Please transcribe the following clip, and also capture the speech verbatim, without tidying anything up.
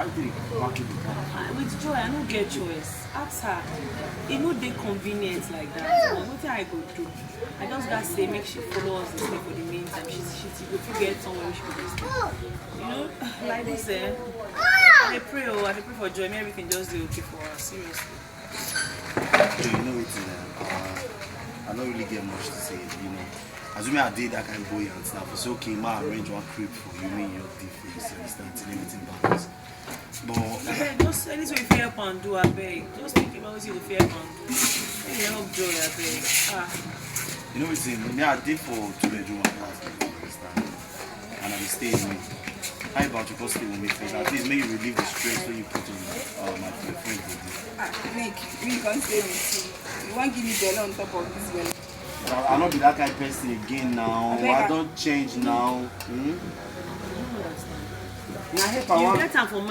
How you take pack the car? Ah, with Joy, I no get choice. Ask her. E no dey convenient like that. But wetin I go do? I just gats say make she follow us dey stay for the meantime. She she she go fit get somewhere wey she go dey stay. You know, like this, eh? I dey pray, oh, I dey pray for Joy. Make everything just dey okay for her. Seriously. So you know wetin, uh, I no really get much to say. You know, assuming I did that kind of buoyant now, for say okay, ma arrange one crib for you, me, your difference, you understand, till everything balance. But Abeg, just anything you fit help am do, abeg. Just think about wetin you go fit help am do. Make you help Joy, abeg. Ah. You know wetin, me I dey for two bedroom apartment, you understand? And I dey stay with me. How about you come stay with me first? At least make you relieve the stress wey you put on, uh, my friend body. Ah, Nick, me come stay with you. You wan give me belle on top of this belle? I, I no be that kind person again now. Abeg, I I- don change now. Hmm? I don't understand. Na help I You wan. Get am for mind.